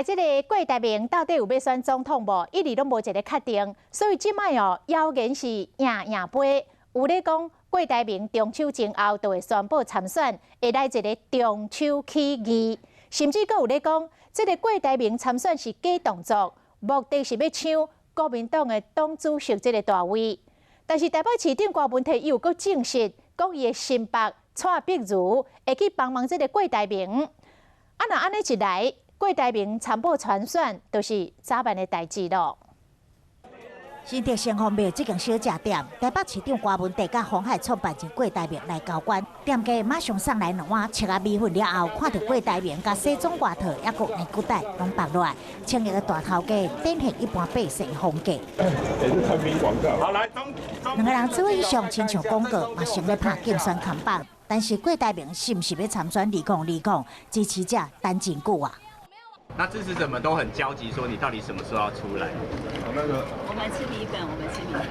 來，這個郭台銘到底有欲選總統無？一直攏無一个確定，所以這擺哦，謠言是贏贏飛。有咧講郭台銘中秋前後就會宣布參選，會來一个中秋起義，甚至閣有咧講，這个郭台銘參選是假動作，目的是欲搶國民黨的黨主席這个大位。但是台北市長柯文哲又閣證實，講伊的新北蔡碧如會去幫忙這个郭台銘。啊，若按呢一來，郭台銘參報參選，就是早晚的代誌囉。新竹城隍廟這間小食店，台北市長柯文哲佮鴻海創辦人郭台銘來交關，店家馬上送來兩碗赤仔米粉了後，看著郭台銘佮西裝外套，猶閣硬骨帶攏縛落來，穿一个大頭家，展現一般百姓風格。欸，這產品廣告。好，來，兩个人做伙上，親像廣告，嘛成咧拍競選看板。但是郭台銘是毋是欲參選2020，支持者等真久啊。那支持者們都很焦急，說你到底什麼時候要出來？那個，我們吃米粉，我們吃米粉。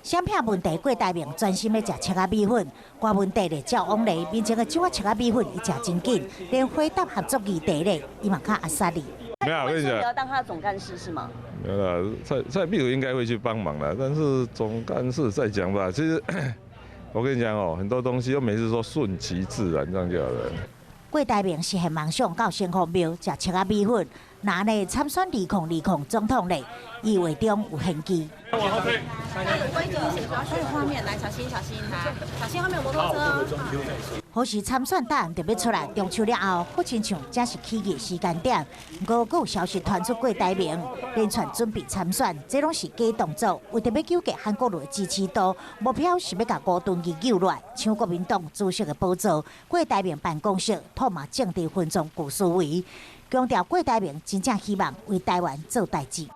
閃避問題，郭台銘專心欲食赤仔米粉，柯文哲咧照往例，面前的這碗赤仔米粉，伊食真緊，連回答合作議題咧，伊嘛較阿薩利。沒有，我跟你講，你要當他的總幹事是嗎？沒有啦，蔡壁如應該會去幫忙啦，但是總幹事再講吧。其實我跟你講哦，很多東西又每次說順其自然，這樣就好了。郭台銘是現夢想到城隍廟食赤仔米粉，若呢參選2020總統咧，伊話中有玄機。往後退。畫面來，小心小心，來，小心後面有摩托車。何時參選答案就欲出來，中秋了後，好親像才是起義時間點。毋過，閣有消息傳出郭台銘連串準備參選，這攏是假動作，為著欲糾結韓國瑜的支持度，目標是欲共吳敦義救落來，搶國民黨主席的寶座。郭台銘辦公室痛罵政治分贓顧思維，強調郭台銘真正希望為台灣做代誌。